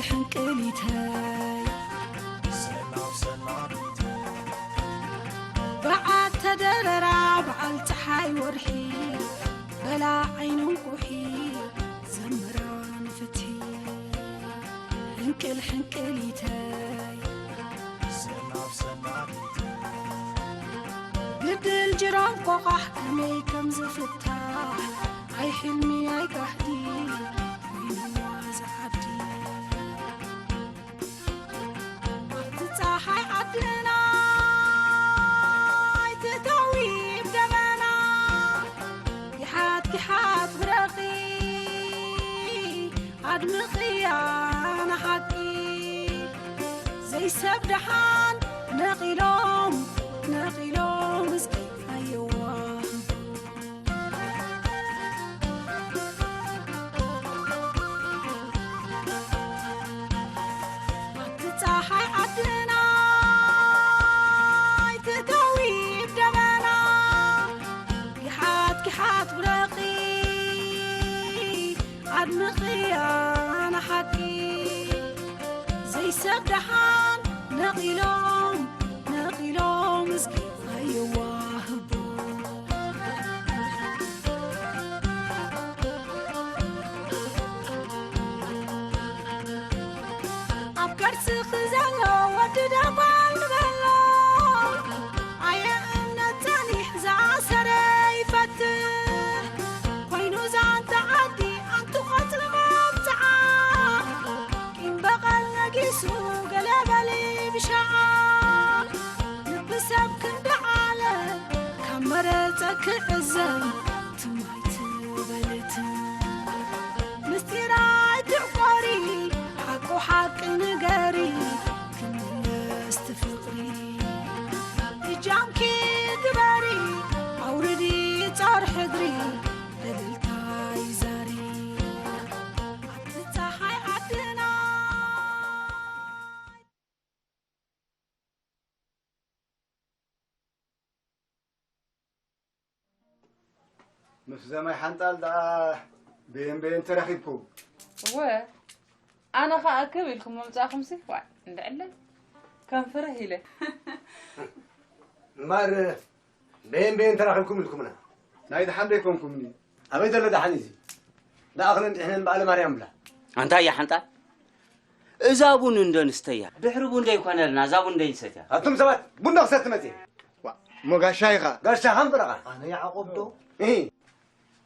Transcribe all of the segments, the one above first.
ሕንቅሊተይ ሰላም ሰላም በዓል ተደረራ በዓል ፀሓይ ወርሒ በላ ዓይንን ቁሒ ዘምራ ንፍትሒ ሕንቅል ሕንቅሊተይ ሰላም ሰላም ግድል ጅራም ቆቓሕ ከመይ ከም ዝፍታሕ ኣይ ሕልሚ ኣይ ጋህዲ ኮይንዋ ዝዓዲ ኣብቲ ፀሓይ ዓድና ኣይትእተዊ ደበና ጊሓት ጊሓት ብረኺ ኣድምቕያ ንሓቂ ዘይሰብ ደሓን ነቒሎም ነቒሎም እስኪ ኣየዋህቡ ኣብቲ ፀሓይ ዓድና ኣይትእተዊ ደበና ጊሓት ጊሓት ብረኺ ኣድምቕያ ንሓቂ ዘይሰብ ደሓን ነቒሎም ነቒሎም እስኪ ኣየዋህቡ ኣብ ከርስኺ ዘሎ ወዲ ደጓል ንበሎ ኣየ እምነት ጸኒሕ ዝኣሰረ ይፈትሕ ኮይኑ ዛንታ ዓዲ ኣንቲ ቆጽሊ መብጽዓ ቂም በቐል ነጊሱ ገለ በሊ ብሻዓ ልቢ ሰብ ክንዲ ዓለ ካብ መረጸ ክዕዘብ ትማይ ትበልት ምስጢር ኣይትዕቆሪ ሓቁ ሓቂ ንገሪ ክምለስ ትፍቕሪ እጃምኪ ግበሪ ኣውርዲ ጾር ሕድሪ እልልታይ ዛሪ ኣብቲ ፀሓይ ዓድና ምስ ዘማይ ሓንጣል ደኣ በየን በየን ተራኺብኩም? እወ፣ ኣነ ኸኣ እክብ ኢልኩም ምምጻእኹምሲ ዋእ እንድዕለ ከም ፍርህ ኢለ። እምበኣር በየን በየን ተራኺብኩም ኢልኩምና? ናይ ደሓን ዶ ኣይኮንኩምኒ? ኣበይ ዘሎ ደሓን እዚ? ደኣኽለን ዲሕነን በዓለ ማርያም ብላ። ኣንታ እያ ሓንጣል እዛ ቡን እንዶ ንስተያ ድሕሪ ቡን ደይኮነልና እዛ ቡን ደይንሰትያ ኣቱም ሰባት ቡን ዶ ክሰቲ መፅየ እሞ ጋሻ ኢኻ ጋሻ ከም ብረኻ ኣነ ያዕቆብ ዶ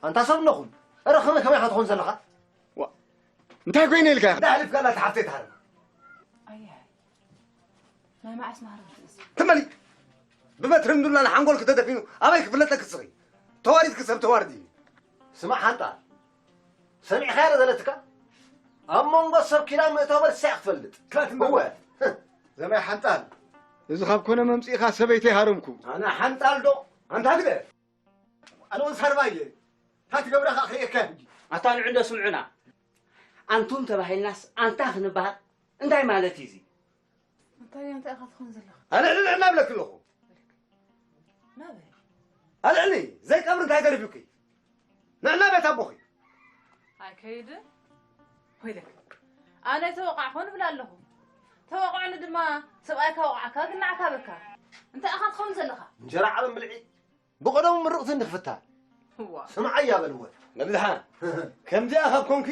ኣንታ ሰብ ኣለኹም ረ ከመይ ከመይ ኢኻ ትኾን ዘለኻ እንታይ ኮይነ ኢልካ ኢኻ ዳሕሊፍካላ ተሓፍተይ ትሃርም ትመሊ ብበትሪ እንዱላ ንሓንጎልኪ ተደፊኑ ኣበይ ክፍለጠኪ ስኺ ተዋሪድኪ ሰብ ተዋርዲ ስማዕ ሓንጣ ሰሚዕኻያ ዶ ዘለትካ ኣብ መንጎ ሰብ ኪዳን ምእታው በልሳ ክትፈልጥ እወ ዘማይ ሓንጣል እዚ ካብ ኮነ መምፂእኻ ሰበይተይ ሃረምኩ ኣነ ሓንጣል ዶ ኣንታ ግደ ኣነ እውን ሳርባ እየ እንታይ ትገብራ ከዓ ክርእየካ ሕጂ ኣታ ንዑ እንዶ ስምዑና ኣንቱም ተባሂልናስ ኣንታ ክንበሃል እንታይ ማለት እዩ እዚ እንታይ እንታይ ኢኻ ትኾን ዘለኻ ኣልዕሊ ንዕና ብለኪ ኣለኹ ናበይ ኣልዕሊ ዘይቀብሪ እንታይ ገሪፉኪ ንዕና ቤት ኣቦኺ ኣይከይድን ወይለክ ኣነ ተወቃዕኹ ንብል ኣለኹ ተወቅዕኒ ድማ ሰብኣይካ ወቃዕካ ግናዕካ በካ እንታይ ኢኻ ትኸውን ዘለኻ እንጀራ ዓለም ብልዒ ብቐደሙ ምርቕቲ እንዲ ክፍታ ስምዓያ በልወ መብዝሓ ከምዚኣ ካብ ኮንኪ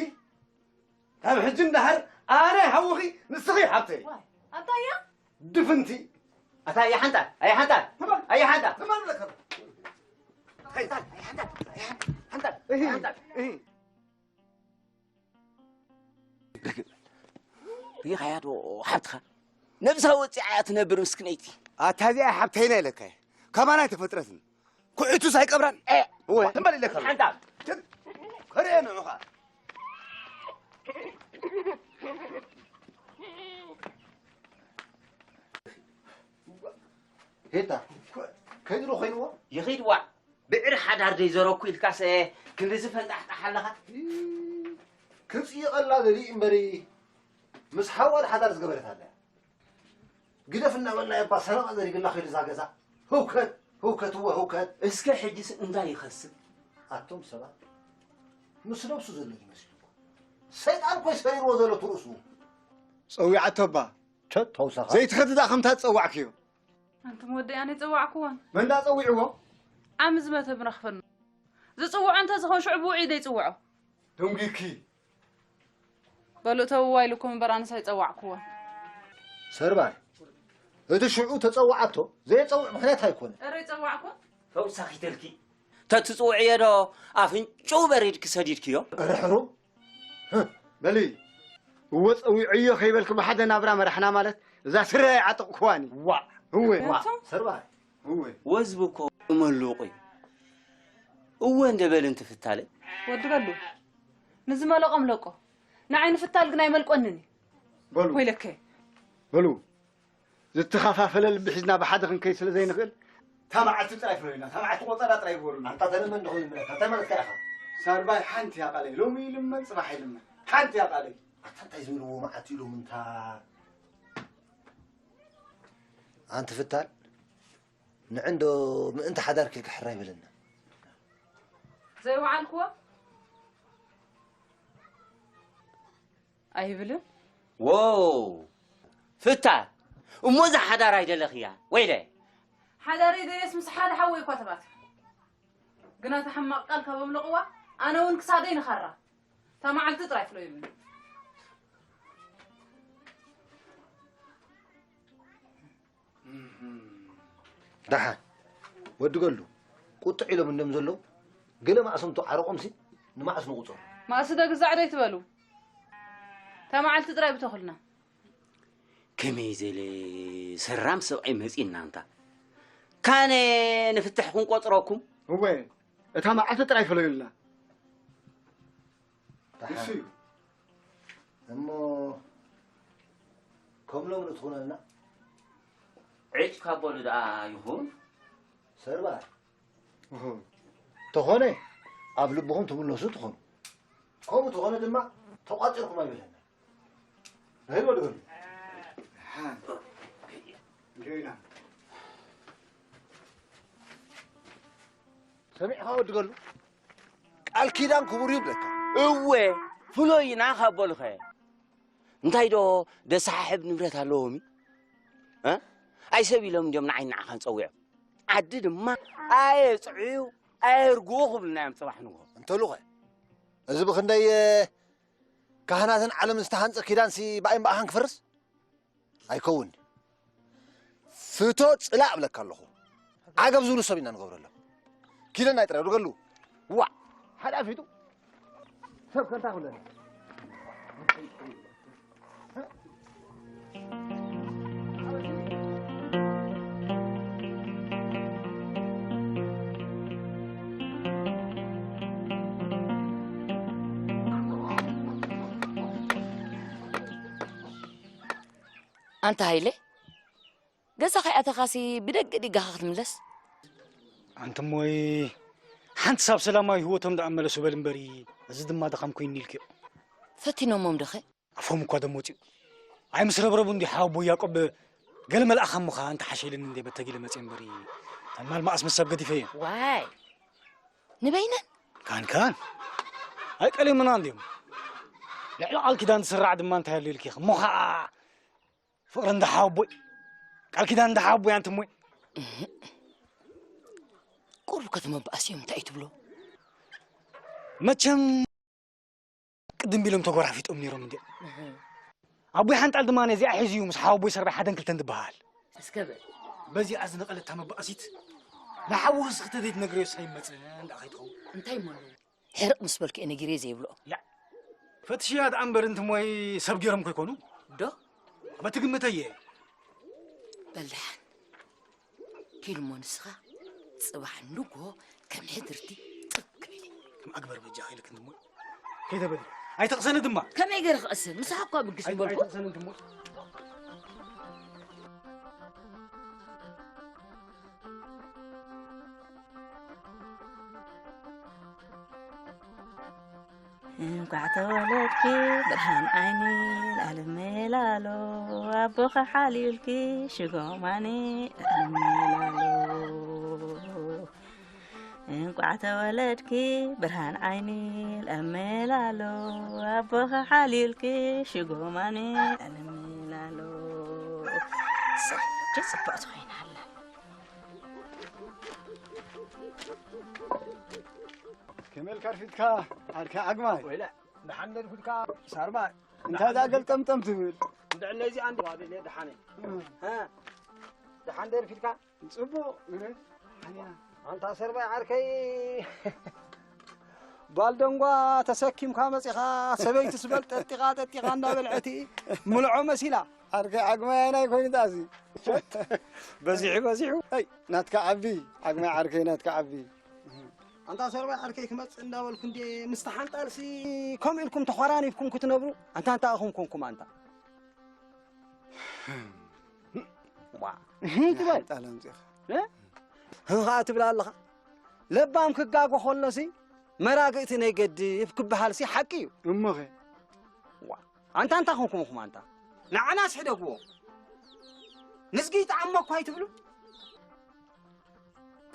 ካብ ሕጂ እንዳሓር ኣነ ሓውኺ ንስኺ ሓብተይ ኣንታያ ድፍንቲ ኣታ ኣያ ሓንጣ ኣያ ሓንጣ ኣያ ሓንጣ ርኢኻያ ዶ ሓብትኻ ነብሳ ወፂዓ እያ ትነብር ምስክነይቲ ኣታ እዚኣ ሓብተይና ኢለካ ካባና ኣይተፈጥረትን ኩዕቱ ሳይቀብራን እወ ትንበል ኢለካ ሓንታ ከርእየ ንዑኻ ሄታ ከይድሮ ኮይንዎ ይኸይድዋ ብዕሪ ሓዳር ደይ ዘረኩ ኢልካሰ ክንድዚ ፈንጣሕጣሕ ኣለኻ ክፅይቐላ ደሊ እምበሪ ምስ ሓዋ ሓዳር ዝገበረት ኣለ ግደፍ እናበልና እባ ሰረቐ ዘሪግላ ከይዱ እዛ ገዛ ህውከት ህውከት እወ ህውከት እስከ ሕጅስ እንታይ ይኸስብ ኣቶም ሰባት ምስ ነብሱ ዘሎ ይመስልኩም ሰይጣን እኮ ሰሪርዎ ዘሎ ትርእሱ ጸዊዓቶ እባ። ቸት ተውሳኻ። ዘይትኸዲ ደኣ ከምታ ዝጸዋዕክዮ። ኣንቱም ወደይ ኣነ ይጸዋዕክዎን መን ደኣ ጸዊዕዎ? ዓሚ ዝመተ ብረኽፈና ዝጽውዖ እንተ ዝኾን ሽዑ ብውዒ ደይጽውዖ ደንጒኪ። በሉ እተውዋ ኢልኩም እምበር ኣነስ ኣይጸዋዕክዎን ሰርባይ እቲ ሽዑ ተጸዋዓቶ ዘየጸውዕ ምኽንያት ኣይኮነ። እረ ይጸዋዕኩን ተውሳኺተልኪ ተትጽውዕዮ ዶ ኣፍንጭኡ በሪድኪ ሰዲድክዮ? ርሕሩ በሊ እወ ጸዊዕዮ ከይበልኪ ብሓደ ናብራ መራሕና ማለት እዛ ስረ ኣይዓጠቕክዋኒ። ዋዕ እወ ዋዕ ሰርባይ እወ ወዝቢ እኮ እመሉቑ እዩ። እወ እንደ በል እንትፍታለ ወዲ በሉ ንዝመለቆም ለቆ ንዓይ ንፍታል ግን ኣይመልቆንን እዩ በሉ ወይለከ በሉ ዝተኸፋፈለ ልቢ ሒዝና ብሓደ ክንከይድ ስለ ዘይንኽእል እታ መዓልቲ ጥራይ ፍለዩና። እታ መዓልቲ ቆጸራ ጥራይ ይግበሩና። ኣንታ ተለመን ዶ ይብለካ እንታይ ማለትካ ኢኻ? ሳርባይ ሓንቲ እያ ቃለይ። ሎሚ ይልመን ጽባሕ ይልመን ሓንቲ እያ ቃለይ። ኣታ እንታይ ዝብልዎ መዓት ኢሎም እንታ ኣንቲ ፍታል ንዕንዶ ምእንቲ ሓዳር ኬልካ ሕራይ በለና። ዘይወዓልክዎ ኣይብልን ዎ ፍታ እሞ እዛ ሓዳር ኣይደለኽያ ወይለ ሓዳረይ ደየስ ምስ ሓደ ሓወይ እኳ ተባት ግና እቲ ሕማቕ ቃል ካብ ኣምለቕዋ ኣነ እውን ክሳደይ ንኸራ እታ መዓልቲ ጥራይ ፍሎ ይብሉ ደሓን ወዲ ገሉ ቁጥዕ ኢሎም እንድዮም ዘለዉ ገለ ማእሰምቱ ዓረቖምሲ ንማእስ ንቑፀሩ ማእሲ ደግዛዕ ዶ ይትበሉ እታ መዓልቲ ጥራይ ብተኹልና ከመይ ዘለ ሰራም ሰብኣይ መፂና እንታ ካነ ንፍትሕ ክንቆፅረኩም እወ እታ መዓልቲ ጥራይ ፈለዩልና ንሱ እዩ እሞ ከም ሎም ንትኹነልና ዕጭ ካብ በሉ ደኣ ይኹን ሰርባ ተኾነ ኣብ ልብኹም ትምለሱ ትኾኑ ከምኡ ተኾነ ድማ ተቋፂርኩም ኣይበለና ራሄል ወዲ ገሉ ሰሚዕኻ ወዲ ገሉ ቃል ኪዳን ክቡር እዩ ብለካ እወ ፍሎይና ካብ በሉኸ እንታይ ዶ ደሰሓሕብ ንብረት ኣለዎም እ? ኣይሰብ ኢሎም እንዲዮም ንዓይ ንዓኻን ፀዊዖም ዓዲ ድማ ኣየፅዕዩ ኣየርግዎ ክብሉና እዮም ፅባሕ ንግሆ እንተሉኸ እዚ ብክንደይ ካህናትን ዓለምን ዝተሃንፀ ኪዳንሲ ብኣይን ብኣኻን ክፈርስ ኣይከውን ፍቶ ፅላእ እብለካ ኣለኹ ዓገብ ዝብሉ ሰብ ኢና ንገብረሎም ኪደና ይጥረ ርገሉ ዋዕ ሓደ ኣፊጡ ሰብ ከንታ ክብለና ኣንታ ሃይለ ገዛኻ ይኣተኻሲ ብደገ ዲጋኻ ክትምለስ ኣንትሞይ ሓንቲ ሳብ ሰላማዊ ህይወቶም ደኣ መለሱ በል እምበሪ እዚ ድማ ድኻም ኮይኑ ኢልክዮ ፈቲኖሞም ዶኸ ኣፎም እኳ ደም ወፂኡ ኣይ ምስ ረብረቡ እንዲ ሓወቦ ያቆብ ገለ መልኣኻ እሞኻ እንተ ሓሸ ኢልን እንደ በተጊለ መፅእ እምበሪ ተማል መኣስ ምስ ሰብ ገዲፈ እየ ዋይ ንበይነን ካን ካን ኣይቀሊምና እንዲዮም ልዕሊ ቃል ኪዳን ዝስራዕ ድማ እንታይ ኣሎ ኢልኪ እሞ ኸዓ ፍቕሪ እንዳ ሓወቦይ ቃል ኪዳን እንዳ ሓወቦይ ኣንትሞይ ቁሩብ ከተመባእስዮም እንታይ እዩ ትብሎ መቸም ቅድም ቢሎም ተጎራፊጦም ነይሮም እንዲኦም ኣቦይ ሓንጣል ድማ ነዚኣ ሒዙ እዩ ምስ ሓወቦይ ሰርባይ ሓደን ክልተን ዝበሃል እስከ በል በዚኣ ዝነቐለት እታ መባእሲት ንሓወስ ክተደይ ትነግረዮ ሳይመፀ እንዳ ከይትኸውን እንታይ እሞ ኣለዎ ሕርቕ ምስ በልኩ እየ ነጊረዮ ዘይብልኦ። ያ ፈትሽያ ደኣ እምበር እንትሞይ ሰብ ገይሮም ከይኮኑ ዶ? በቲ ግምተይ እየ። በል ደሓን ኪድ እሞ ንስኻ ጽባሕ ንግሆ ከም ሕድርቲ ጥብ ክብል እየ። ከም ኣግበር በጃኺ ኢልክ እንትሞይ ከይተበሊ ኣይተቕሰኒ ድማ። ከመይ ገይረ ክቕስን? ምሳኻ እኳ ብግስ ምበልኩ። ኣይተቕሰኒ እንትሞይ። እንኳዕ ተወለድኪ ብርሃን ዓይኒ ላልሜላሎ ኣቦኺ ሓልዩልኪ ሽጎማኒ ላልሜላሎ እንኳዕ ተወለድኪ ብርሃን ዓይኒ ላልሜላሎ ኣቦኺ ሓልዩልኪ ሽጎማኒ ላልሜ ሰይ፣ ጽብቕቲ ኮይና ኣላ። ከመይ ኢልካ ኣርፊድካ ዓርከይ ዓግማይ? ወይለ፣ ደሓን ደርፊድካ ሳርባይ? እንታይ ደኣ ገልጠምጠም ትብል? እንድዕለይ እዚኣ እንዲ ዋቤል እየ፣ ደሓን እየ። እም። እ፣ ደሓን ደርፊድካ? ጽቡቕ፣ ግርም። ሓኒና። ኣንታ ሰርባይ ዓርከይ፣ ጓል ደንጓ ተሰኪምካ መጺኻ፣ ሰበይትስ በል ጠጢቓ ጠጢቓ እንዳበልዐት ምልዖ መሲላ። ዓርከይ ዓግማይ ኣየናይ ኮይኑ ዳዚ? በዚሑ፣ በዚሑ። ኣይ፣ ናትካ ዓቢ፣ ዓግማይ ዓርከይ ናትካ ዓቢ። ኣንታ ሰርባይ ዓርከይ ክመጽእ እንዳበልኩ እንዴ፣ ምስቲ ሓንጣልሲ ከምኡ ኢልኩም ተኾራኒፍኩም ክትነብሩ? ኣንታ እንታይ ኢኹም ኮንኩም ኣንታ? ዋ፣ እህ ትበል። ሓንጣል ኣምጺእኻ። እ? እህ ኸኣ ትብል ኣለኻ። ለባም ክጋጎ ከሎሲ መራግእቲ ነይገድፍ ክበሃልሲ ሓቂ እዩ። እሞኸ? ዋ፣ ኣንታ እንታይ ኮንኩም ኢኹም ኣንታ? ንዓናስ ሕደግዎ። ንዝጊ ይጥዓሞ እኳ ኣይትብሉ?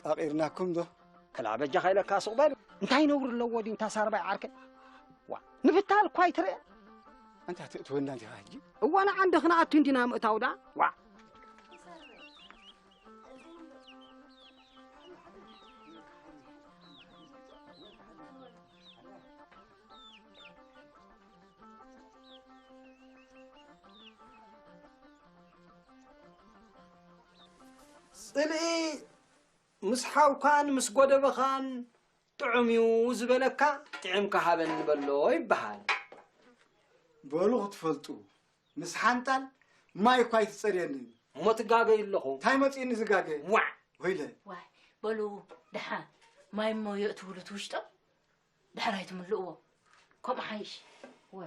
ቃቒርናኩም ዶ? ከላ በጃኻ ኢለካ ሱቕ በል። እንታይ ነውሪ ኣለዎ ድዩ እንታ ሳርባይ ዓርከይ? ዋ፣ ንፍታል እኳ ኣይትርእን። ኣንታ ትእትወና ዲኻ ሕጂ? እዋ፣ ንዓ እንደ ክንኣቱ እንዲና ምእታው ደኣ። ዋ። ጽልኢ ምስ ሓውካን ምስ ጎደበኻን ጥዑም እዩ ዝበለካ፣ ጥዕምካ ሃበኒ በሎ ይበሃል። በሉ ክትፈልጡ፣ ምስ ሓንጣል ማይ እኳ ኣይትጸርየንን። እሞ ትጋገዩ ኣለኹ። እንታይ መጺእኒ ዝጋገ? ዋዕ! ወይለ። ዋይ፣ በሉ ደሓን ማይ እሞ የእትውሉ ትውሽጦ። ድሕራይ ትምልእዎ። ከምኡ ሓይሽ። ወ።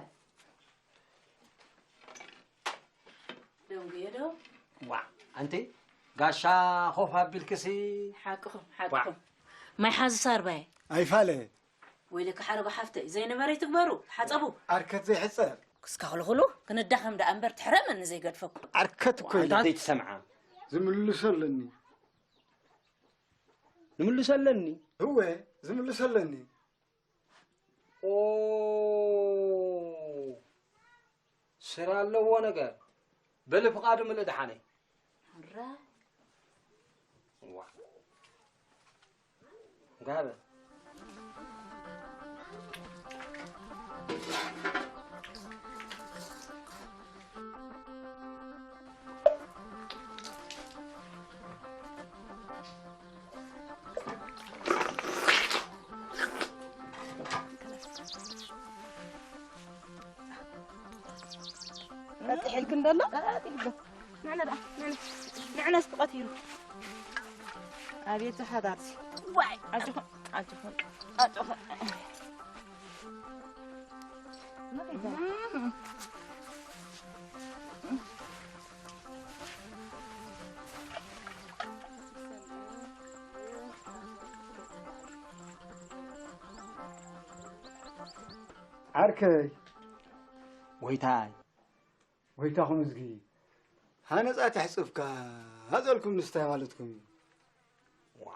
ደንጉየ ዶ? ዋዕ፣ ኣንቲ ጋሻ ኮፍ ኣቢልክሲ። ሓቅኹም፣ ዋ። ሓቅኹም። ማይ ሓዚ ሳርባየ። ኣይፋለ። ወይለካ ሓረጎ ሓፍተይ፣ ዘይነበረ ይትግበሩ፣ ሓጸቡ። ዓርከት ዘይሕጸር። ክስካኽልኹሉ፣ ክንዳኸም ደኣ እምበር ትሕረመኒ ዘይገድፈኩም። ዓርከት እኮ ኢላ። ዘይትሰምዓ። ዝምልሶ ኣለኒ። ንምልሶ ኣለኒ። እወ፣ ዝምልሶ ኣለኒ። ኦ፣ ስራ ኣለዎ ነገር። በሊ ፍቓዱ ምልእ ደሓነይ። ራ። ዋ። ጋበ። ቀጥሕ ኢልክን ደሎ? ቀጥ ኢልክን። ንዕና ደኣ፣ ንዕና። ንዕና እስቲ ቀቲሩ። ኣቤት ሓዳርሲ። ዋይ። ኣጆኹም፣ ኣጆኹም፣ ኣጆኹም። ዓርከይ። ጎይታይ። ጎይታኹም እዝጊ። ሃነጻ ተሕጽብካ ሃዘልኩም ንስታይ ማለትኩም እዩ። ዋ፣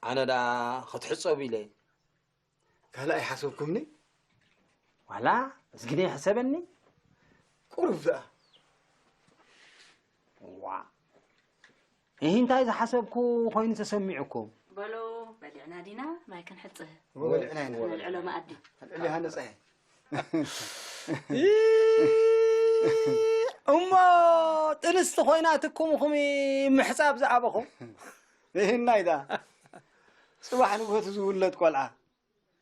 ኣነ ደኣ ክትሕጸብ ኢለ። ካልእ ኣይሓሰብኩምኒ? ዋላ እዝጊ ደይሕሰበኒ? ቁሩብ ደኣ። ዋ። እሂ እንታይ ዝሓሰብኩ ኮይኑ ተሰሚዑኩም? በሉ፣ በሊዕና ዲና ማይ ክንሕጽህ? እወ፣ በሊዕና ኢና። ነልዕሎ መኣዲ። ኣልዕሊ ሃነጻ እየ። እሞ ጥንስቲ ኮይናትኩም ኹም ምሕጻብ ዝኣበኹም? እሂ ናይ ደኣ። ጽባሕ ንግሆ እቲ ዝውለድ ቆልዓ።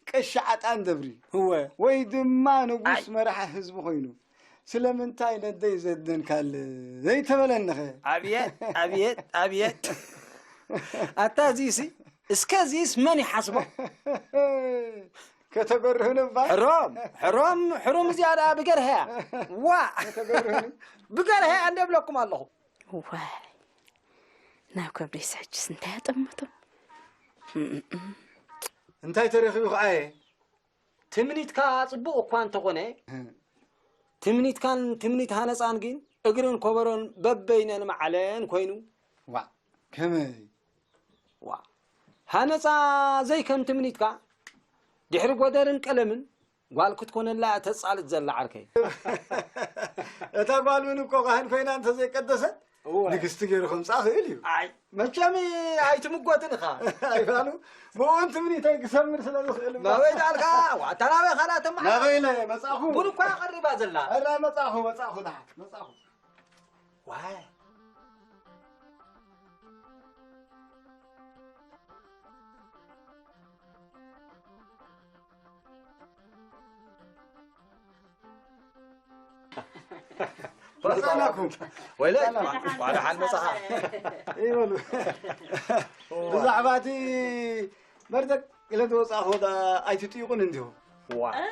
ቀሺ ዓጣን ደብሪ። እወ። ወይ ድማ ንጉስ ኣይ። መራሒ ህዝቢ ኮይኑ፣ ስለምንታይ ነደይ ዘደንካለይ ተበለኒኸ? ኣብየት፣ ኣብየት፣ ኣብየት። ኣታ እዚሲ፣ እስከ እዚስ መን ይሓስቦ? ከተገርህኒ እባ። ሕሮም፣ ሕሮም፣ ሕሩም እዚኣ ደኣ ብገርሀያ። ዋ! ከተገርህኒ። ብገርሀያ እንደ እብለኩም ኣለኹ። ዋይ፣ ናብ ከብደይስ ሕጅስ እንታይ ኣጠመቶም? እም፣ እም። እንታይ ተረኺቡ ከኣየ? ትምኒትካ ጽቡቕ እኳ እንተኾነ፣ እህ። ትምኒትካን ትምኒት ሃነጻን ግን እግርን ኮበሮን በበይነን መዓለን ኮይኑ። ዋእ፣ ከመይ? ዋእ፣ ሃነጻ ዘይከም ትምኒትካ ድሕሪ ጎደርን ቀለምን ጓል ክትኮነላ እያ ተጻልት ዘላ ዓርከይ። እታ ጓል እውን እኮ ካህን ኮይና እንተዘይቀደሰት፣ እወ። ንግስቲ ገይሩ ከምጻእ ክእል እዩ። ኣይ፣ መቸም ኣይትምጎትን ኢኻ። ኣይፋሉ፣ ብእኡ ትምኒተይ ክሰምር ስለ ዝኽእል እባ። ናበይ ደኣልካ? ዋታ ናበይ ካልኣ ተማሓ? ናበይ ኢለ መጻእኹ? ቡን እኳ ቀሪባ ዘላ። ኣረ መጻእኹ፣ መጻእኹ፣ ደሓን መጻእኹ። ዋይ። መጻናኩም። ወይለ፣ መጻና። እንኳን ደሓን መጻኻ። ይበሉ። ብዛዕባ እቲ መርዘቅ ኢለ ዝወጻእኹ ደኣ ኣይትጥይቁን እንዲኹም። ዋ። እ።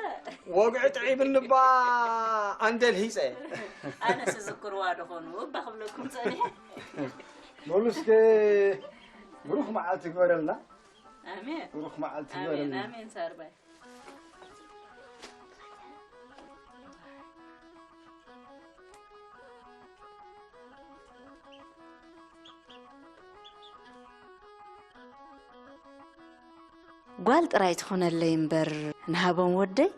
ወግዒ ጥዒብኒ እባ ኣንደል ሂጸ። ኣነስ ዝክርዋ ደኾኑ እባ ክብለኩም ጸኒሐ። በሉ እስከ ብሩኽ መዓልቲ ይግበረልና። ኣሜን። ብሩኽ መዓልቲ ኣሜን፣ ይግበረልና። ኣሜን ሳርባይ። ጓል ጥራይ ትኹነለይ እምበር ንሃቦም ወደይ።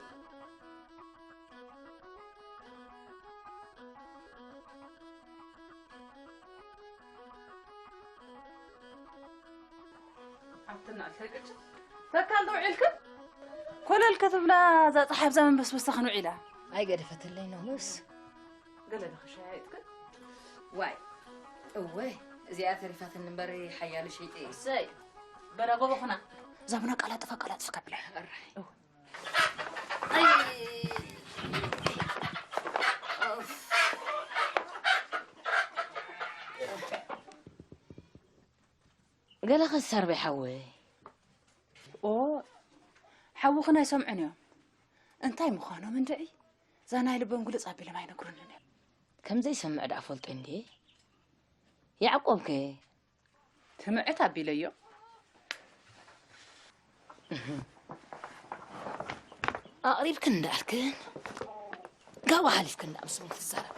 ኣትና ኣልተቅጭ ተካል ዶ ውዒልክን? ኮለል ከትብላ እዛ ፀሓይ ኣብዛ መንበስበሳ ክንውዒላ። ኣይገደፈትለይ ነውስ። ገለ ዶ ክሻየጥክን? ዋይ፣ እወ፣ እዚኣ ተሪፋትኒ እምበር ሓያሉ ሸይጠ እየ። እሰይ፣ በላ ጎቦ ኹና። እዛ ቡና ቀላጥፍ፣ ቀላጥፍ ከብላ። እራይ። እወ። ኣይ። ኦፍ። ገለ ኸሳርበይ ሓወይ። ኦ፣ ሓውኽን ኣይሰምዑን እዮም። እንታይ ምዃኖም እንድዒ? እዛ ናይ ልቦም ግልጽ ኣቢሎም ኣይነግሩንን እዮም። ከም ዘይሰምዕ ደኣ ፈልጦ እንድየ። ያዕቆብ ከ? ትምዕት ኣቢለዮ። እህ። ኣቕሪብክን እንዳኣልክን፣ ጋዋ ሓሊፍክን እንዳኣምስሉን ትዛረባ።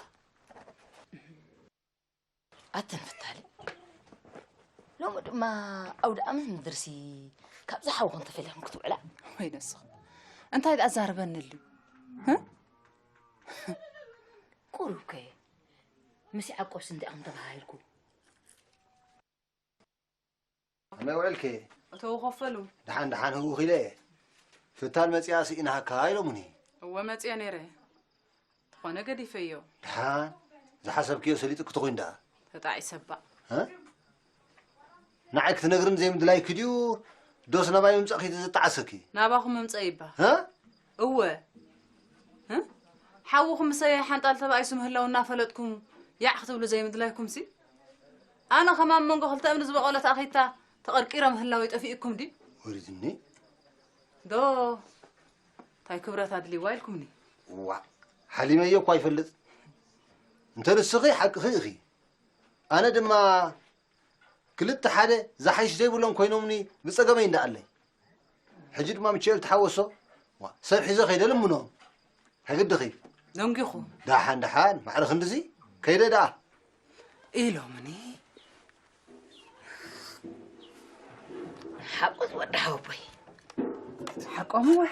ኣተን ፍታለ። ሎሚ ድማ ኣውደ ኣመት ምድርሲ ካብዚ ሓውኽን ተፈሊኽን ክትውዕላ። ወይ ነስኽ። እንታይ ደኣ ዛርበኒ ኣሉ? ህ? ቁሩብ ከ ምስ ያዕቆብስ እንታይ ኢኹም ተባሃሂልኩ? ከመይ ውዕልኪ? እተው ከፈሉ። ደሓን ደሓን ህውኽ ኢለ እየ። ፍታን መጺኣ ስኢናሃካ ኢሎሙኒ። እወ መጺአ ነይረ። ተኾነ ገዲፈዮ። ደሓን ዝሓሰብክዮ ሰሊጥኪ ተኾይኑ ደኣ። ተጣዒሰ እባ። እ? ንዓይ ክትነግርኒ ዘይምድላይኪ ድዩ ዶስ ናባይ ምምጻእኪ እቲ ዘጣዓሰኪ? ናባኹም ምምጸእ ይባ። እ? እወ። እ? ሓውኹም ምሰ ሓንጣል ተባኢሱ ምህላው እናፈለጥኩም ያዕ ክትብሉ ዘይምድላይኩምሲ? ኣነ ከማን መንጎ ክልተ እምኒ ዝበቖለት ኣኺታ ተቐርቂረ ምህላው ይጠፊእኩም ድዩ? ወሪድኒ። ዶ ታይ ክብረት ኣድልይዋ ኢልኩምኒ? ዋእ፣ ሓሊመዮ እኳ ይፈልጥ። እንተ ንስኺ ሓቅኺ ኢኺ። ኣነ ድማ ክልተ ሓደ ዝሓይሽ ዘይብሎም ኮይኖምኒ ብጸገመይ እንዳኣለይ። ሕጂ ድማ ምችኤል ተሓወሶ፣ ዋ፣ ሰብ ሒዘ ከይደ ልምኖ። ሕግድኺ። ደንጊኹ። ደሓን፣ ደሓን፣ ማዕረ ክንድዚ ከይደ ደኣ። ኢሎምኒ። ሓቁ ዝወዲ ሓወቦይ። ሓቆም እወ።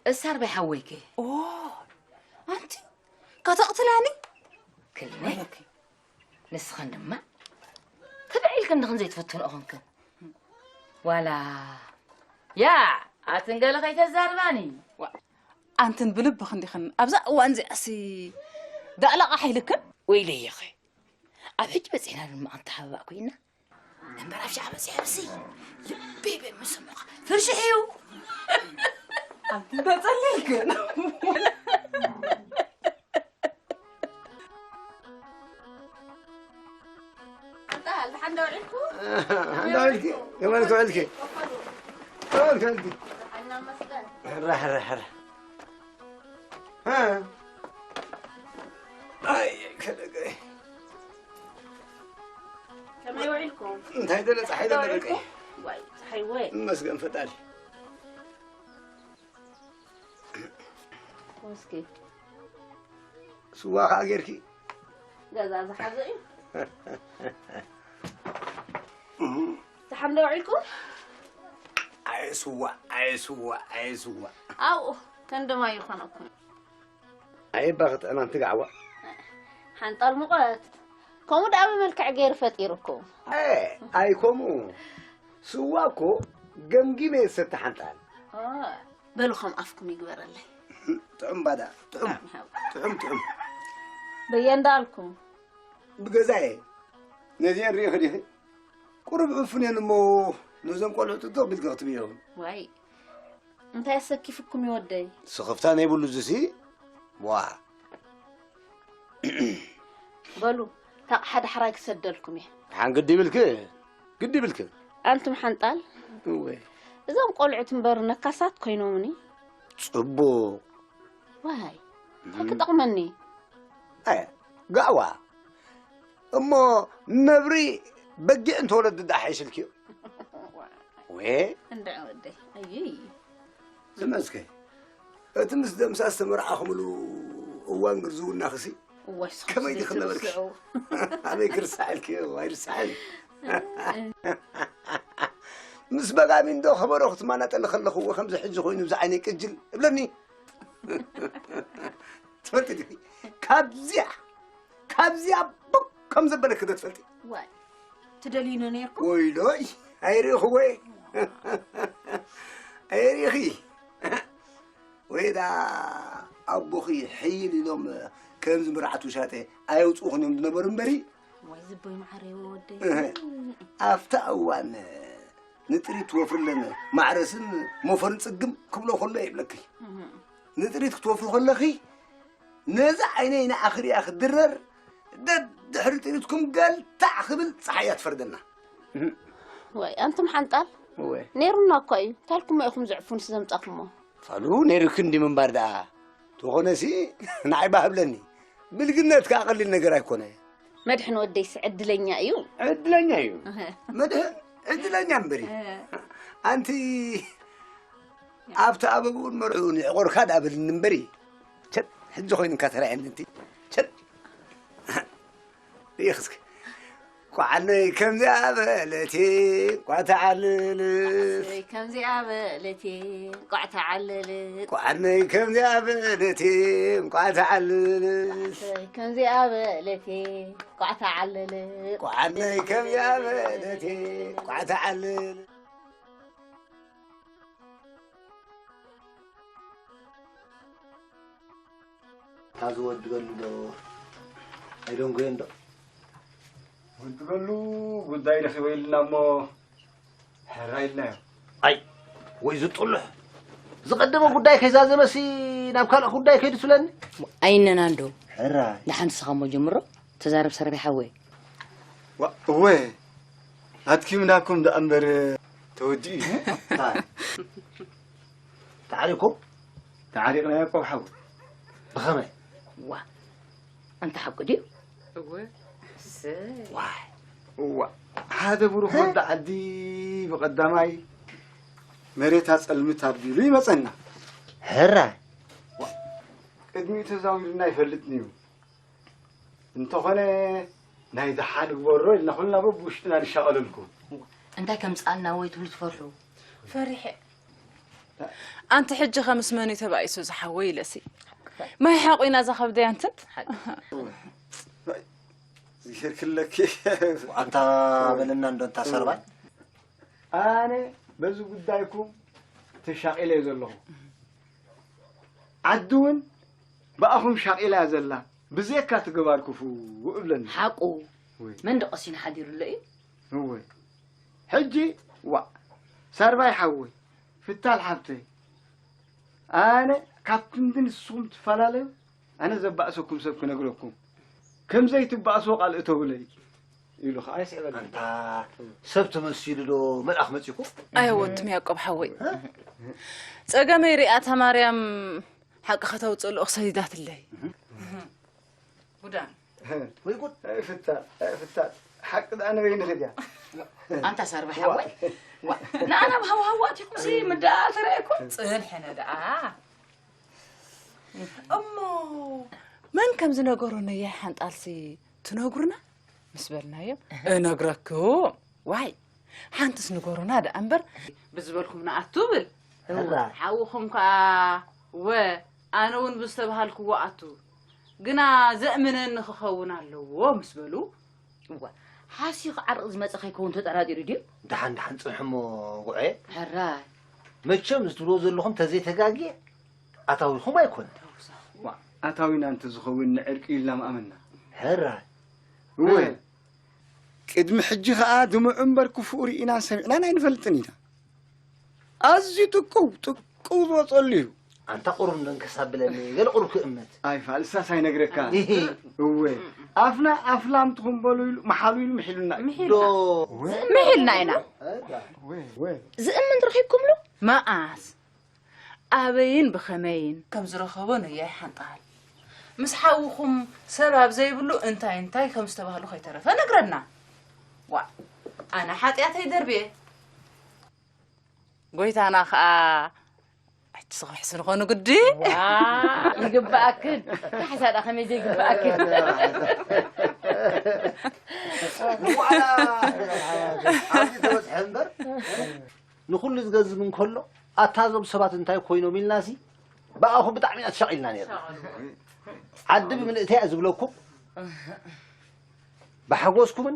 እሳር በይ ሓወይከ? ኦ፣ ኣንቲ ከተቕትላኒ? ክልነ። ወይለኪ። ንስኽን ድማ ትብዒ ኢልክን ድኽን ዘይትፍትንኦ ኾንክን። ዋላ ያ፣ ኣትን ገለ ከይተዛርባኒ። ዋ፣ ኣንትን ብልብኽን ዲኽን ኣብዛ እዋን እዚኣሲ ዳእላቓ ሓይልክን? ወይለየኸ። ኣብ ሕጂ በጺሕና ድማ ኣንተሓባባእ ኮይና። እምበር ኣብ ሻዕ በጺሐ ብሲ ልቢ ይብል ምስ ስምዑኻ። ፍርሽሕ እዩ። ኣንትን ተጸሊልክን። እንዳ፣ እንዳ ሓንዳ ውዒልኩ? ሓንዳ ውዒልኪ? ከመይ ውዒልኪ? ከመይ ውዒልኪ? ሓና መስገን። ራሕ፣ ራሕ፣ ራሕ። ሃ? ኣይ፣ ከደገ። ከመይ ውዒልኩም? እንታይ ደለ፣ ጸሓይ ደለ ደቂ? ዋይ፣ ጸሓይ ወይ። መስገን ፈጣሪ። እስኪ። ስዋ ኸዓ ጌርኪ? ገዛ ዝሓዘ እዩ። ዝሓምለ ውዒልኩም? ኣየ ስዋ፣ ኣየ ስዋ፣ ኣየ ስዋ። ኣብኡ፣ ከንደማ ይኾነኩም። ኣየ እባ ክጥዕማ እንትጋዕዋ። ሓንጣል ሙቐት። ከምኡ ደኣ ብመልክዕ ገይሩ ፈጢሩኩም። ኣይ ከምኡ። ስዋ እኮ ገምጊመ እየ ዝሰቲ ሓንጣል። በሉ ከም ኣፍኩም ይግበረለይ። ጥዑም ባዳ ጥዑም ጥዑም ጥዑም። በየ እንዳልኩም ብገዛየ ነዚአን ርኢኺ ዲኺ? ቁሩብ ዕፉን እየን እሞ ነዞም ቆልዑ ጥጥቕ ቢልኪ ክትብዮም። ዋይ እንታይ ኣሰኪፍኩም ይወደይ? ስኽፍታ ነይብሉ እዚሲ። ዋ በሉ ታቕ ሓደ ሕራይ ክሰደልኩም እየ። ሓን ግዲ ይብልክ ግዲ ይብልክ። ኣንቱም ሓንጣል እወ እዞም ቆልዑት እምበር ነካሳት ኮይኖምኒ። ጽቡቕ ዋይ እንታይ ክጠቕመኒ? ኣየ ጋዕዋ እሞ ነብሪ በጊዕ እንተወለዱ ደኣ ሓይሽልክዮ። ወ እንድዕ ወደይ ኣይይ ዝመስከ እቲ ምስ ደምሳስ ተመርዓኹምሉ እዋን ግርዝውናኽሲ ከመይ ዲኺ ነበርኪ? ኣበይ ክርስሓልኪ ኣይርስሓል። ምስ በጋሚንዶ ከበሮ ክትማናጠሊ ከለኽዎ ከምዚ ሕጂ ኮይኑ ብዚ ዓይነይ ቅጅል እብለኒ። ትፈልጢ ዲኺ ካብዚኣ ካብዚኣ ቡቅ ከም ዘበለኪ ዶ ትፈልጢ? ዋይ ትደልዩኒ ነይርኩም? ወይሎይ ኣይሪእኽዎይ ኣይሪእኺ ወይ ዳ ኣቦኺ ሕይል ኢሎም ከምዚ ምርዓት ውሻጠ ኣየውፅኡኽን እዮም ዝነበሩ እምበሪ ወይ ዝበይ መዓረይ ወደይ እህ፣ ኣብታ እዋን ንጥሪት ትወፍርለን ማዕረስን ሞፈርን ፅግም ክብሎ ከሎ ይብለኪ። ንጥሪት ክትወፍሪ ከለኺ ነዚ ዓይነይ ንዓኺ ሪኣ ክትድረር ደድሕሪ ጥሪትኩም ገልታዕ ክብል ፀሓይ እያ ትፈርደና። ዋይ ኣንቱም ሓንጣል እወ ነይሩና እኳ እዩ። ታልኩሞ ኢኹም ዘዕፉንስ ዘምጻኹሞ? ፋሉ ነይሩኪ እንዲ ምንባር ደኣ ተኾነሲ ንዓይ ባህ ብለኒ። ብልግነት ከኣ ቀሊል ነገር ኣይኮነ። መድሕን ወደይስ ዕድለኛ እዩ። ዕድለኛ እዩ መድሕን ዕድለኛ እምበሪ ኣንቲ ኣብቲ ኣበብኡን መርዕኡን ይዕቆርካ ደኣ በልኒ እምበሪ ቸጥ ሕጂ ኮይኑ እንካ ተራእየኒ እንቲ ቸጥ ርኢኽስኪ ኳዓነይ ከምዚኣ በለቲ እንቋዕ ተዓልልስ ኣሰይ ከምዚኣ በለቲ እንቋዕ ተዓለለት ኳዓነይ ከምዚኣ በለቲ እንቋዕ ተዓልልስ ኣሰይ ከምዚኣ በለቲ እንቋዕ ተዓለለት ኳዓነይ ከምዚኣ በለቲ እንቋዕ ተዓልል ታዚ ወዲ በሉ ዶ ኣይደንጎየን ዶ ወዲ በሉ ጉዳይ ረኺበ ኢልና እሞ ሕራ ኢልናዮ ኣይ ወይ ዝጥሉሕ ዝቐደመ ጉዳይ ከይዛዘመሲ ናብ ካልእ ጉዳይ ከይዱ ትብለኒ ኣይነና እንዶ ሕራ ደሓን ንስኻ እሞ ጀምሮ ተዛረብ ሰርቢ ሓወይ እወ ኣድኪምናኩም ደኣ እምበር ተወዲኡ እዩ ተዓሪኩም ተዓሪቕና ያዕቆብ ሓው ብኸመይ ዋ ኣንታ ሓቂ ድዩ እወ እሰይ ዋይ እዋ ሓደ ብሩኽ ወዲ ዓዲ ብቐዳማይ መሬት ኣጸልምት ኣቢሉ ይመጸና ሕራይ ቅድሚኡ ተዛዊርና ይፈልጥን እዩ እንተኾነ ናይ ደሓ ንግበሮ ኢልና ኩልና በብውሽጥና ንሻቐለልኩም። እንታይ ከምጽኣልና ወይ ትብሉ ትፈርሑ? ፈሪሐ። ኣንቲ ሕጂ ከ ምስ መን እዩ ተባኢሱ ዝሓወይ ኢለሲ? ማይ ሓቑ ኢና እዛ ከብደይ ኣንትን። ዝሽርክለኪ ኣንታ በለና እንዶ እንታ ሰርባይ። ኣነ በዚ ጉዳይኩም ተሻቒለ እየ ዘለኹ። ዓዲ እውን ብኣኹም ሻቒላ እያ ዘላ። ብዘየካ እቲ ገባር ክፉእ እብለኒ። ሓቁ ወይ። መን ደቐሲኑ ሓዲሩሎ እዩ? እወ። ሕጂ ዋእ ሳርባይ ሓወይ ፍታል ሓብተይ ኣነ ካብ ክንዲ ንስኹም ትፈላለዩ ኣነ ዘባእሰኩም ሰብ ክነግረኩም ከም ዘይትባእስዎ ቃል እተውለይ ኢሉ ኸዓ ይስዕበለይ። ኣንታ ሰብ ተመሲሉ ዶ መልኣኽ መጺኹ? ኣየ ወትም ያቆብ ሓወይ ጸገመይ ሪኣታ ማርያም ሓቂ ከተውፅእ ልኡኽ ሰዲዳትለይ። ጉዳን ወይ ጉድ። ኣይፍታል ኣይፍታል ሓቂ ደኣ ንበይንኺ ድያ? ኣንታ ሳርባ ሓወይ ንኣና ብሃዋሃዋ ኣቲኹምሲ ምደኣ ተረኣየኩም ፅንሕነ ደኣ እሞ መን ከም ዝነገሮ ነያይ ሓንጣልሲ ትነግሩና ምስ በልናዮም እነግረኩም ዋይ ሓንትስ ንገሩና ደኣ እምበር ብዝበልኩም ንኣቱ ብል ሕራይ ሓውኹም ከኣ ወ ኣነ እውን ብዝተባሃልክዎ ኣቱ ግና ዘእምነኒ ክኸውን ኣለዎ ምስ በሉ። እዋ፣ ሓሲኹ ዓርቂ ዝመጸ ከይከውን ተጠራጢሩ ድዩ? ደሓን ደሓን ጽንሑ እሞ ጉዕየ። ሕራይ። መቸም ዝትብልዎ ዘለኹም ተዘይተጋግየ ኣታዊኹም ኣይኮነን። ዋ፣ ኣታዊና እንተዝኸውን ንዕርቂ ኢልና ምኣመንና። ሕራይ። እወ፣ ቅድሚ ሕጂ ኸኣ ድሙዑ እምበር ክፉእ ርኢናን ሰሚዕናን ኣይንፈልጥን ኢና። ኣዝዩ ጥቁው ጥቁው ዝወጸሉ እዩ። ኣንታ ቁሩብ እንደንከስ ኣብለኒ፣ ገለ ቁሩብ ክእምት። ኣይ ፋልሳስ ኣይነግረካ። እሂ። እወ፣ ኣፍና ኣፍላም ትኹን በሉ ኢሉ፣ መሓሉ ኢሉ ምሒሉና እዩ። ምሒልና። ዶ። ምሒልና ኢና። እወ፣ እወ። ዝእምን ረኺብኩምሉ? መኣስ? ኣበይን ብኸመይን ከም ዝረኸቦ ነያይ ሓንጣል። ምስ ሓውኹም ሰብ ኣብ ዘይብሉ እንታይ እንታይ ከም ዝተባህሉ ከይተረፈ ነግረና። ዋእ፣ ኣነ ሓጢኣተይ ደርብየ። ጎይታና ኸኣ፣ ሕጂ ስኽሕሲ ንኾኑ ግዲ? ዋ፣ ይግብኣክን። ካሕሳ ደኣ ከመይ ዘይግብኣክን? ዋላ፣ ኣብዚ ተበጽሐ እምበር፣ ንኹሉ ዝገዝም እንከሎ፣ ኣታ እዞም ሰባት እንታይ ኮይኖም ኢልናሲ፣ ብኣኹም ብጣዕሚ ኢና ተሻቒልና ነይርና። ዓዲ ብምልእተይ እያ ዝብለኩም። ብሓጎስኩምን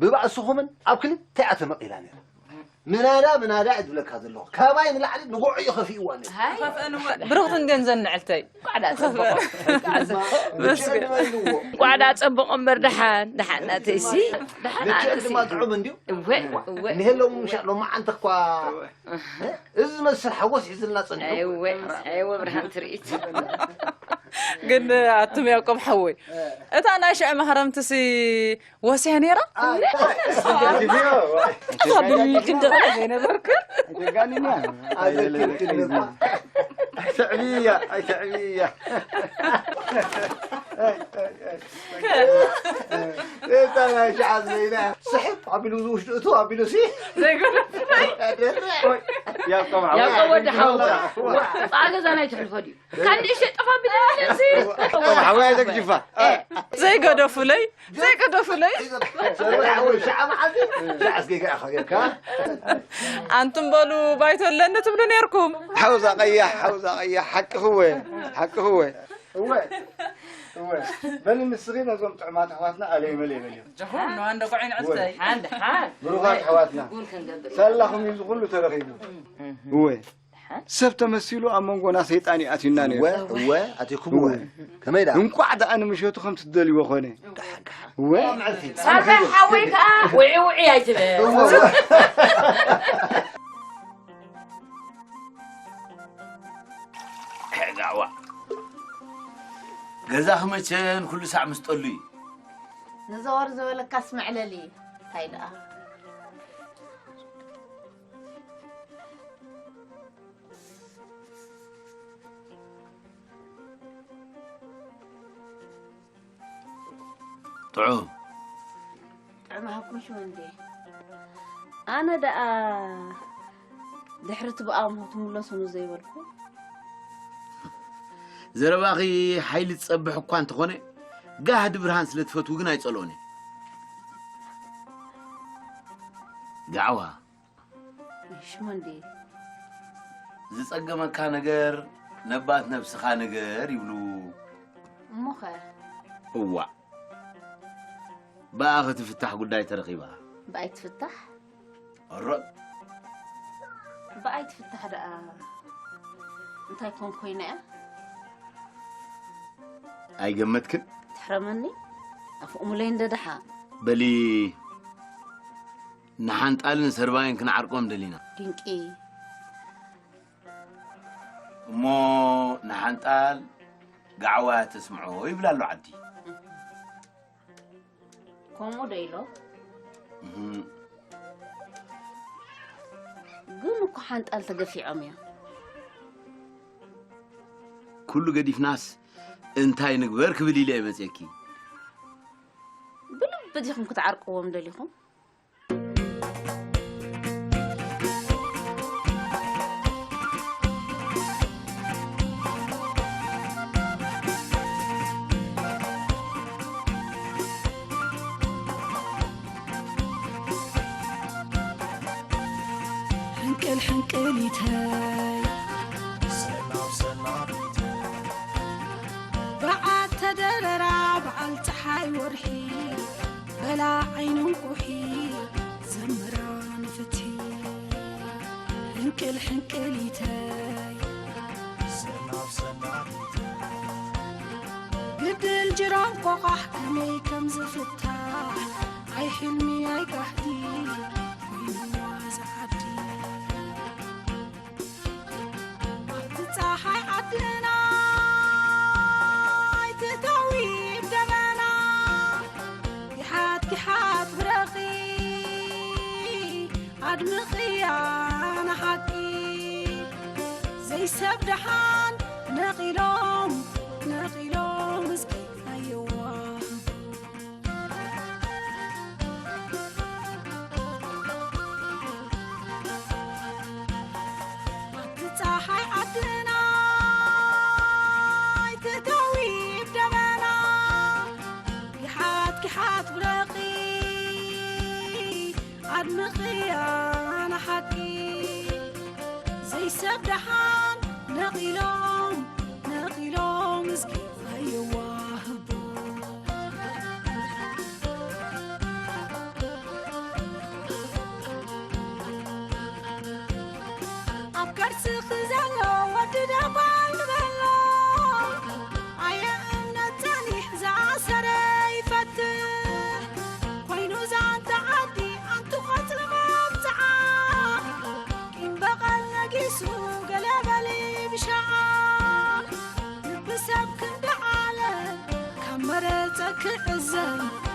ብባእስኹምን ኣብ ክልተ እያ ተመቒላ ነይራ። ምናዳ ምናዳ እየ ዝብለካ ዘለኹ። ካባይ ንላዕሊ ንጉዑ እዩ ከፊእዋ ነይሩ። ሃይ። ብሩኽቲ እንድየን ዘን ንዕልተይ። ቋዕዳ ጽቡቕ። መስገን። ቋዕዳ ጽቡቕ እምበር ደሓን፣ ደሓን ናተይሲ። ደሓን ንክእል ናተይሲ። ድማ ጥዑም እንድዩ። እወ፣ እወ። እኒሀ ሎሚ ምሻ ሎማዓንቲ እኳ እዚ ዝመስል ሓጎስ ሒዝልና ጸኒሑ። እወ፣ እወ፣ ብርሃን ትርኢት። ግን ኣቱም ያዕቆብ ሓወይ፣ እታ ናይ ሽዑ ማህረምትሲ ወስያ ነይራ? ኣታ ብልክን ደቕና ዘይነበርክን? ኣይተጋንንያ። ኣዘኪርክኒ እኳ። ኣይትዕብይያ፣ ኣይትዕብይያ። እታ ናይ ሸዓት ዘይና ስሕብ ኣቢሉ፣ እዚ ውሽጡ እቱ ኣቢሉ ሲ ዘይገደፍለይ። ያዕቆብ ዓወት። ያዕቆብ ወዲ ሓወይ። ዋ፣ ዋ፣ ዋ። ዋ፣ ገዛ ናይ ትሕልፎ ድዩ? ካብ ንእሽተይ ጠፋ ቢለኒ እዚ። ያዕቆብ ሓወይ ኣይተግጅፋ። እ። ዘይገደፉለይ፣ ዘይገደፉለይ። ሰብኣይ ሓወይ ሸዓ መዓልቲ ሸዓ ኣስጌጋ ኢኻ ጌርካ። ኣንቱም በሉ ባይቶ ኣለኒ ትብሉ ነይርኩም። ሓውዛ ቀያሕ፣ ሓውዛ ቀያሕ፣ ሓቅኽወ፣ ሓቅኽወ። እወ፣ እወ። በሊ ንስኺ ነዞም ጥዑማት ኣሕዋትና ኣለይ መለይ በልዮም። ጀኹም፣ ንዋንዶ ቆዒን እወ። ዕልተይ። ሓን፣ ሓን። ብሩኻት ኣሕዋትና። ጉን ክንገብር። ሳላኹም እዩ እዚ ኩሉ ተረኺቡ። እወ። ሰብ ተመሲሉ ኣብ መንጎና ሰይጣን እዩ ኣትዩና ነይሩ። እወ፣ እወ፣ ኣትዩኩም እወ። እወ። ከመይ ደኣ? እንቋዕ ደኣ ንምሸቱ ከም ትደልይዎ ኾነ። ደሓን፣ ደሓን። እወ። ሳልሳይ ሓወይ ከኣ ውዒ ውዒ ኣይትበል። እወ፣ እወ። ጋዕዋ። ገዛኺ መቸን ኩሉ ሳዕ ምስ ጠሉ እዩ። ንዘወር ዝበለካስ መዕለሊ። እንታይ ደኣ? ጥዑም። ጥዑም ሃብኩም ሽመንዴ። ኣነ ደኣ ድሕሪ እቲ ብኣምሆ ትምለሱኑ ዘይበልኩ። ዘረባኺ ሓይሊ ትጸብሕ እኳ እንተኾነ፣ ጋህዲ ብርሃን ስለ ትፈትዊ ግን ኣይጸልኦን እየ። ጋዕዋ። ሽመንዴ። ዝጸገመካ ነገር ነባት ነብስኻ ነገር ይብሉ። እሞኸ? እዋእ። ብኣኺ ትፍታሕ ጉዳይ ተረኺባ። ብኣይ ትፍታሕ? ሮጥ። ብኣይ ትፍታሕ ደኣ እንታይ ኮን ኮይና እያ? ኣይገመትክን? ትሕረመኒ? ኣፍቑሙለይ እንደ ደሓ። በሊ ንሓንጣልን ሰርባይን ክንዓርቆም ደሊና። ድንቂ። እሞ ንሓንጣል ጋዕዋ ተስምዖ ይብላ ኣሎ ዓዲ። ከምኡ ዶ ኢሎ? እህ። ግን እኮ ሓንጣል ተገፊዖም እዮም። ኩሉ ገዲፍናስ እንታይ ንግበር ክብል ኢለ እየ መፅየኪ። ብልቢ ዲኹም ክትዓርቅዎም ደሊኹም? ሕንቅል ሕንቅሊተይ ሰላም ሰላም በዓል ተደረ ወርሒ በላ ዓይኑ እንቁሒ ዘምራ ንፍቲ ሕንቅል ሕንቅሊተይ ሰናብ ሰናቢተይ ግድል ጅራም ቆቓሕ ከመይ ከም ዝፍታሕ ኣይ ሕልሚ ኣይ ጋሕዲ ኮይንዋ ዝዓዲ ኣብቲ ፀሓይ ዓድና ኣይትተዊ ደበና ይሓት ይሓት ብረኺ ኣድምቕያ ንሓቂ ዘይሰብ ደሓን ነቒሎም ነቒሎም እስኪ ኣየዋህቡ ኣብቲ ፀሓይ ዓድና ኣይትተዊ ደበና ይሓት ክሓት ብረኺ ኣድምቕያ ንሓቂ ዘይሰብ ደሓን ነቒሎም ነቒሎም እስኪ ኣይዋህቡ ኣብ ከርስኺ ዘሎ ወዲ ደባል ንበሎ ኣየ እምነት ጸኒሕ ዝኣሰረ ይፈትሕ ኮይኑ ዛንታ ዓዲ ኣንቲ ቆጽሊ መብጽዓ ቂም በቐል ነጊሱ ገለ በሊ ብሻዓ ልቢ ሰብ ክንዲ ዓለም ካብ መረጸ ክዕዘብ